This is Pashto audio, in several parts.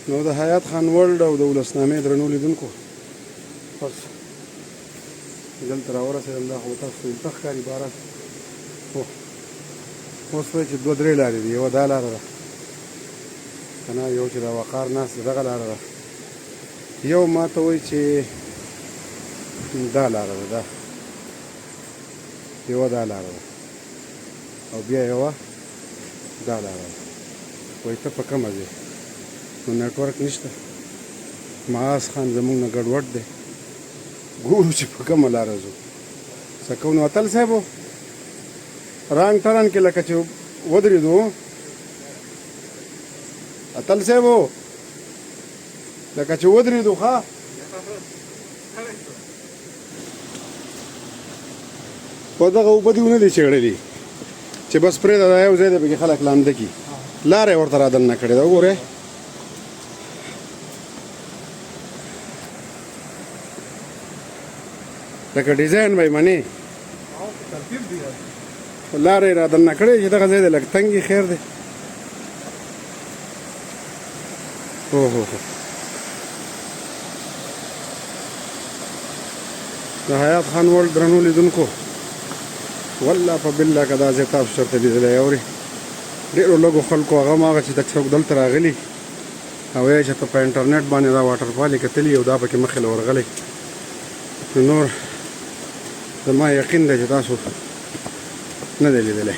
نو د حیات خان ورلډ او د ولسنامې درنو لیدونکو، بس دلته راورسېدم. دا خو به تاسو ته الته ښکاري بهرحال. خو اوس وایي چې دوه درې لارې دي، یوه دا لاره ده که نه، یو چې دا وقار ناست دی دغه لاره ده، یو ما ته وایي چې دا لاره ده، دا یوه دا لاره ده او بیا یوه دا لاره ده. وایي ته په کومه ځې؟ نو نیټورک نشته، معاذ خان زمونږ نه ګډوډ دی، ګورو چې په کومه لاره ځو. څه کوو نو اتل صاحب رانګ ټرن کې لکه چې ودرېدو. اتل صاحب لکه چې ودرېدو. ښه په دغه اوبه دې ونه دي چېړلي چې بس پرېږده، دا یو ځای دی پکې خلک لامده کړي، لاره یې ورته را دننه کړې ده. وګورئ لکه ډیزاین به یې منې، لاره یې را دننه کړې چې دغه ځای دی لږ تنګ یې، خیر دی. هو هو هو، د حیات خان ورلډ درنو لیدونکو، والله په بالله که دا ځای تاسو چېرته لیدلی اوري، ډېرو لږو خلکو، هغه هم هغه چې د څوک دلته راغلي او یا چې ته په انټرنیټ باندې دا واټر فال یې کتلي او دا پکې مخې له ورغلی، نو نور زما یقین دی چې تاسو نه دی لیدلی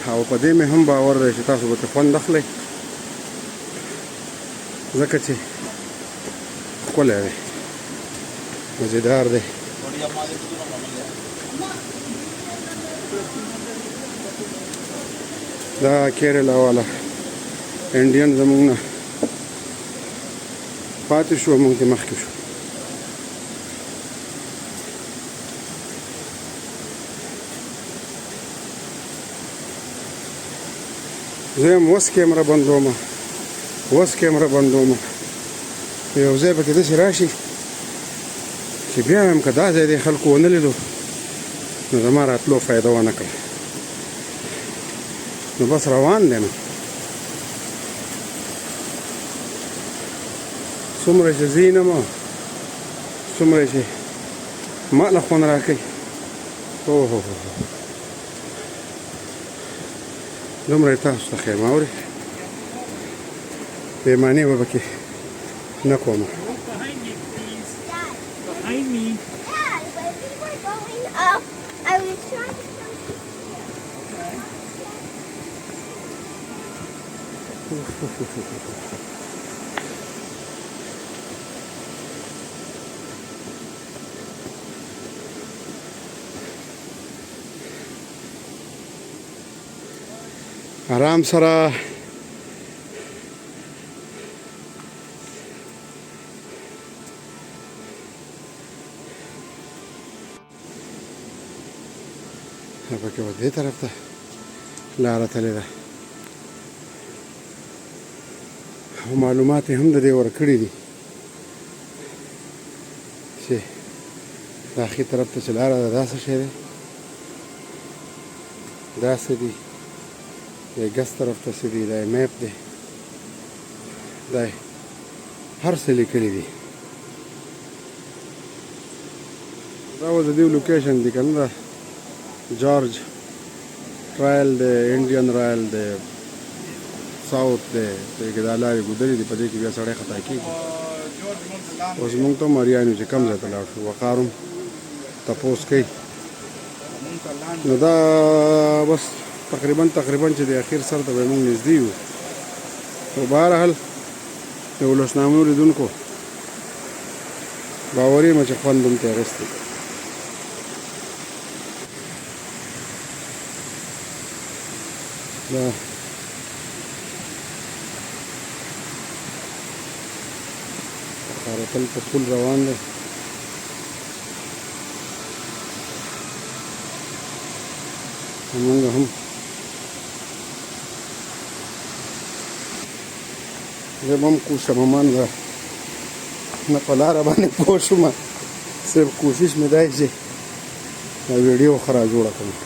او په دې مې هم باور دی چې تاسو به ترې خوند اخلئ، ځکه چې ښکلی دی، مزیدار دی. دا کیرلا والا انډین زمونږ نه پاتې شو، مونږ ته مخکې شو. زه هم اوس کیمره بندوم، اوس کیمره بندوم. یو ځای پکې داسې راشي چې بیا هم که دا ځای دی خلکو ونه لیدو، نو زما راتلو فایده ونه کړه. نو بس روان دی. نو څومره چې ځي نه ما څومره چې ما له خوند راکوي، اوه هو هو، دومره یې تاسو ته ښیم. اورې بې معنې به پکې نه کوم. Behind me. Dad, when we were going up, I was trying to come to here. آرام سره پکې به دې طرف ته لاره تللې ده او معلومات یې هم د دې ورکړي دي چې دا ښي طرف ته چې لاره ده دا څه شی دی، دا څه دي، د ګس طرف ته څه دي، دا میپ دی، دا هر څه لیکلي دي. دا اوس د دې لوکیشن دی که نه، دا جارج ټرایل دی، انډین رایل دی، ساوت دی، په کې دا لارې ګودلې دي، په دې کې بیا سړی خطا کېږي. اوس موږ ته مریان یو چې کوم ځای ته لاړ شو، وقار هم تپوس کوي. نو دا بس تقریبا تقریبا چې د اخیر سر ته به موږ نږدې یو. خو بهرحال د ولسنامو لیدونکو، باوري یم چې خوند هم ترې اخیستی. دا خارتل په پول روان دی. موږ هم زه به هم کوشم مان ده نه په لاره باندې پوه شوم، صرف کوشش مې دی چې دا ویډیو ښه را جوړه کړم.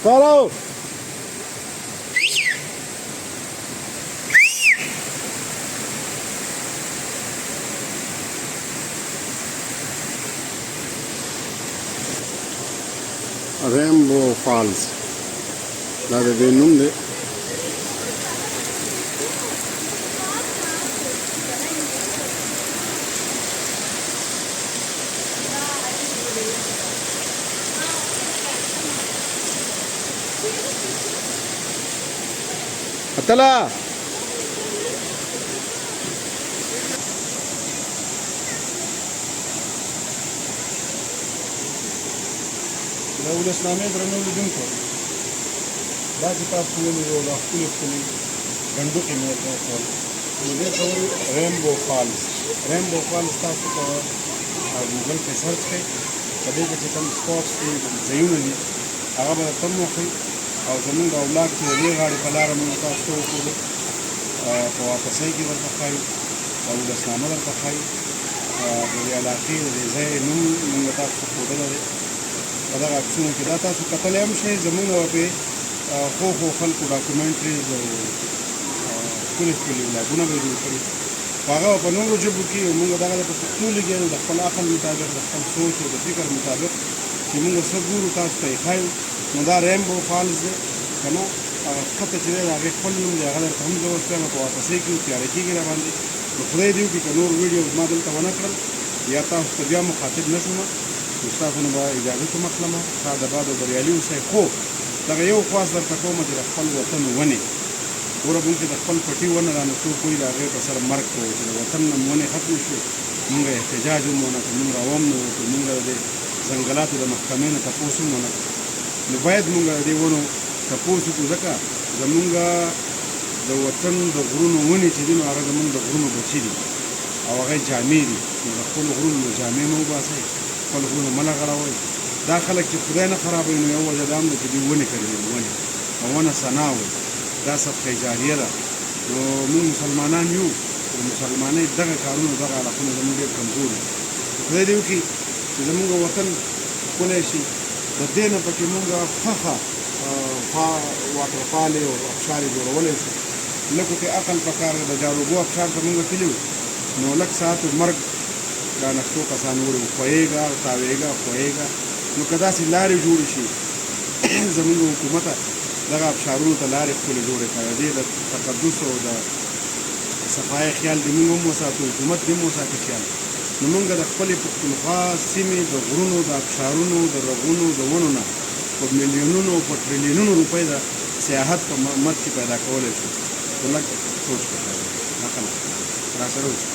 Follow. ریمبو فالز دا د دې نوم دی. اتلا د ولسنامې درنو لیدونکو، دا چې تاسو ولیدو دا ښکلي ښکلي ګنډوکې مې درته وښول، نو دې ته وایي ریمبو فالز. ریمبو فالز تاسو په ګوګل کې سرچ کړئ، په دې کې چې کوم سپاټس دي، کوم ځایونه دي، هغه به درته هم وښیي. او زمونږ دا ولاګ چې د دې غاړې په لاره مونږ تاسو ته وښودو، په واپسۍ کې درته ښایو او ولسنامه درته ښایو. د دې علاقې د دې ځای نوم مونږ تاسو ته ښودلی دی په دغه عکسونو کې. دا تاسو کتلی هم شئ، زمونږ به پرې ښو ښو خلکو ډاکومنټریز او ښکلي ښکلي ولاګونه به یې جوړ کړي، خو هغه به په نورو ژبو کې، او مونږ دغه په پښتو لګیا یو د خپل عقل مطابق، د خپل سوچ او د فکر مطابق چې مونږ څه ګورو تاسو ته یې ښایو. نو دا ریمبو فالز دی که نه، هغه ښکته چې دی د هغې خپل نوم دی، هغه درته هم زه اوس وایم. په واپسۍ کې یو تیاره کېږي را باندې، نو خدای دې وکړي که نور ویډیوز ما دلته ونه کړل یا تاسو ته بیا مخاطب نه شوم، نو ستاسو نه به اجازت هم اخلم. ښاد اباد او بریالي اوسئ. خو دغه یو خواست درته کوم چې د خپل وطن ونې ګوره، مونږ چې د خپل پټي ونه رانه څوک وایي د هغې په سر مرګ کوو، چې د وطن نه مو ونې ختمې شوې، مونږ احتجاج هم ونه کړو، مونږ راوم نه وتو، مونږ د دې ځنګلاتو د محکمې نه تپوس هم ونه کړو. نو باید مونږ د دې ونو تپوس وکړو، ځکه زمونږ د وطن د غرونو ونې چې دي نو هغه زمونږ د غرونو بچي دي او هغه جامې دي. نو د خپلو غرونو نه جامې مه وباسئ، خپل غرونه مه لغړوئ. دا خلک چې خدای نه خرابوي نو یو وجه دا هم ده چې دوی ونې کري دي، ونې او ونه ثنا وایي، دا صدقه جاریه ده. نو موږ مسلمانان یو، خو د مسلمانۍ دغه کارونه دغه اړخونه زموږ ډېر کمزور دي. خدای دې وکړي چې زموږ وطن ښکلی شي، د دې نه پکې موږ ښه ښه واټرفالې او ابشارې جوړولی شو. لږو کې عقل پکار دی. د جاروبو ابشار ته موږ تللي وو، نو لږ ساعت مرګ رانښتو کسان وړي وو، ښویېږه تاوېږه ښویېږه. نو که داسې لارې جوړې شي زموږ حکومته دغه ابشارونو ته لارې ښکلې جوړې کړه، د دې د تقدس او د صفایۍ خیال دې موږ هم وساتو، حکومت دې هم وساتي خیال. نو موږ د خپلې پښتونخوا سیمې د غرونو د ابشارونو د رغونو د ونو نه په میلیونونو او په ټریلیونونو روپۍ د سیاحت په مد کې پیدا کولی شو، خو لږ سوچ پکار دی، عقل راسره اوسئ.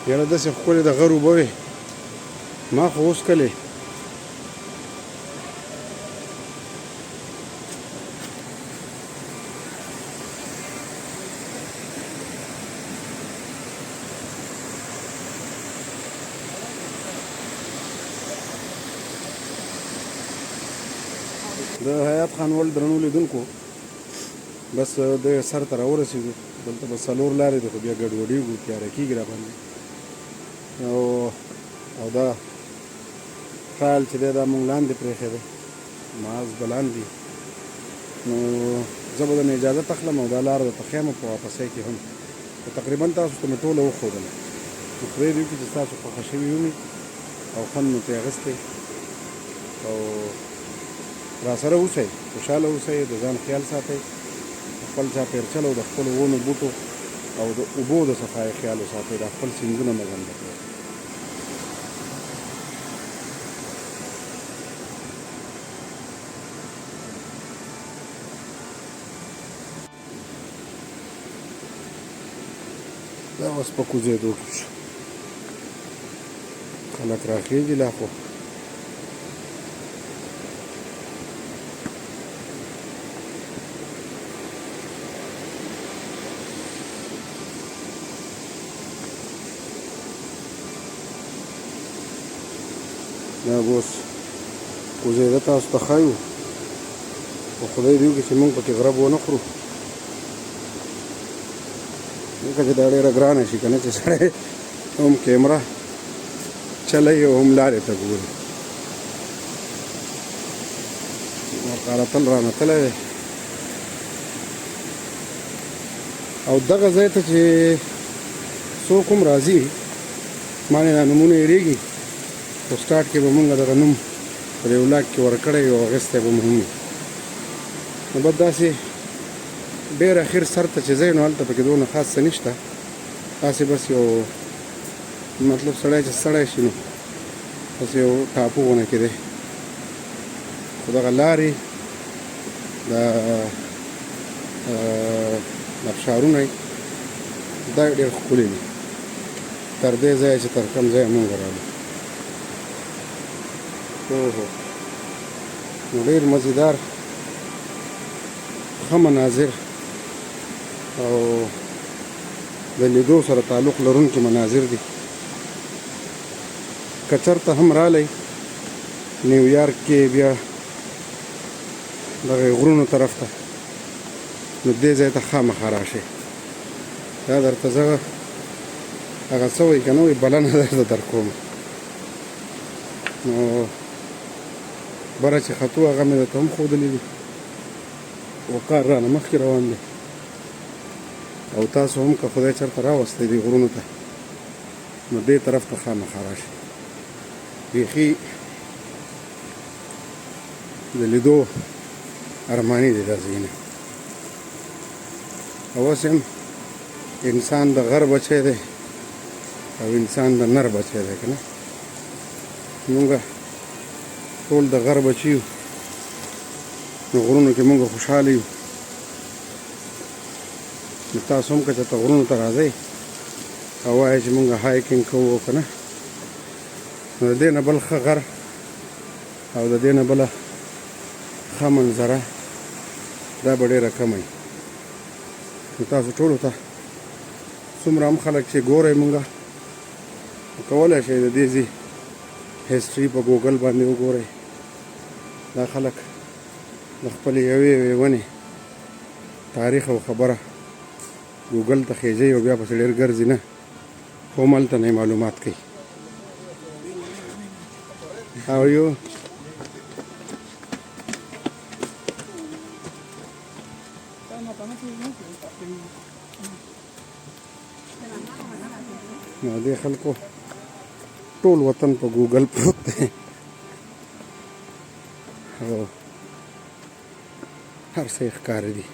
یاره داسې ښکلې د غر اوبه وې، ما خو اوس کلې. د حیات خان ول درنو لیدونکو، بس د سر ته راورسېدو. دلته به څلور لارې دي، خو بیا ګډوډېږو، تیاره کېږي را باندې. او دا ټرایل چې دی دا مونږ لاندې پرېښی دی، معاذ به لاندې. نو زه به درنه اجازت اخلم او دا لاره درته ښیم په واپسۍ کې هم. خو تقریبا تاسو ته مې ټوله وښودله. نو خدای دې وکړي چې ستاسو خوښه شوي وي او خوند مو ترې اخیستی. او راسره اوسئ، خوشحاله اوسئ، د ځان خیال ساتئ، خپل چاپېرچل او د خپلو ونو بوټو او د اوبو د صفایۍ خیال وساتئ، دا خپل سیندونه مه ګنده کوئ. دا اوس په کوزېدو کې شو، خلک راخېږي لا خو. دا به اوس کوزېده تاسو ته ښایو، خو خدای دې وکړي چې موږ پکې غرب ونه خورو، ځکه چې دا ډېره ګرانه شي که نه چې سړی هم کیمره چلوي او هم لارې ته ګوري. وقار تل رانه تللی دی. او دغه ځای ته چې څوک هم راځي، ما نه دا نومونه هېرېږي، خو سټارټ کې به مونږ دغه نوم په دې ولاګ کې ورکړی او اخیستی به مو هم وي. نو بس داسې ډېر اخر سر ته چې ځئ، نو هلته پکې دونه خاص څه نشته، هسې بس یو مطلب سړی چې ستړی شي نو بس یو ټاپو غونه کې دی. خو دغه لارې د ابشارونه دا ډېر ښکلي دي، تر دې ځایه چې تر کوم ځایه مونږ راغلو. اوهو، نو ډېر مزیدار ښه مناظر او د لیدو سره تعلق لرونکي مناظر دي. که چېرته هم رالی نیویارک کې بیا دغه غرونو طرف ته، نو دې ځای ته خامخا راشئ. دا درته زه هغه څه وایي که نه وایي، بلنه درته درکوم. نو بره چې ختو هغه مې درته هم ښودلي دي. وقار رانه مخکې روان دی، او تاسو هم که خدای چېرته راوستی دې غرونو ته، نو دې طرف ته خامخا راشئ. بیخي د لیدو ارماني دی دا ځایونه. او اوس هم انسان د غر بچی دی او انسان د نر بچی دی، که نه؟ مونږ ټول د غر بچي یو، نو غرونو کې مونږ خوشحاله یو. نو تاسو هم که چېرته غرونو ته راځئ او وایئ چې مونږ hiking کوو که نه، نو د دې نه بل ښه غر او د دې نه بله ښه منظره دا به ډېره کمه وي. نو تاسو ټولو ته څومره هم خلک چې ګورئ مونږ، کولی شئ د دې ځای history په ګوګل باندې وګورئ. دا خلک د خپلې یوې یوې ونې تاریخ او خبره ګوګل ته خېژوي او بیا پسې ډېر ګرځي نه، خو هم هلته نه معلومات کوي. How are you? نو دې خلکو ټول وطن په ګوګل پروت دی او هر څه یې ښکاره دي.